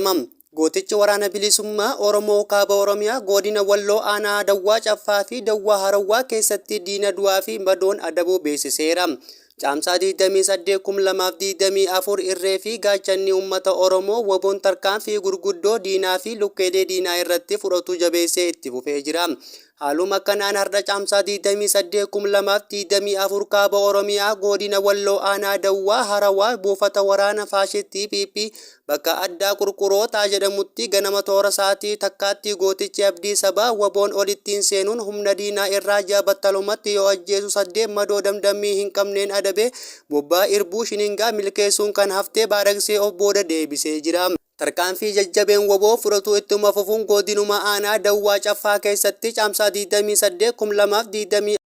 yaadatama. Gootichi Waraana Bilisummaa Oromoo Kaaba Oromiyaa Goodina Walloo Aanaa Dawwaa Caffaa fi Dawwaa Harawwaa keessatti diina du'aa fi madoon adabuu beeksiseera. Caamsaa 28,2024 Irree fi gaachanni uummata Oromoo WBOn tarkaanfii gurguddoo diinaa fi lukkeelee diinaa irratti fudhatu jabeessee itti fufee jira. Haaluma kanaan hardha Caamsaa 28,2024 Kaaba Oromiyaa Goodina Walloo Aanaa Dawwaa Harawaa buufata waraana faashistii PP bakka addaa Qurqurootaa jedhamutti ganama toora sa'aatii takkaatti gootichi Abdii Sabaa WBOn olittiin seenuun humna diinaa irraa 6 battalumatti yoo ajjeesu 8 madoo damdammii hin qabneen adabee bobbaa Irbuu Shiningaa milkeessuun kan haftee baaragsee of booda deebisee jira. Tarkaanfii jajjabeen wbo fudhatu ittuma fufuun Godinuma Aanaa Dawwaa Caffaa keessatti Caamsaa 28, 2024.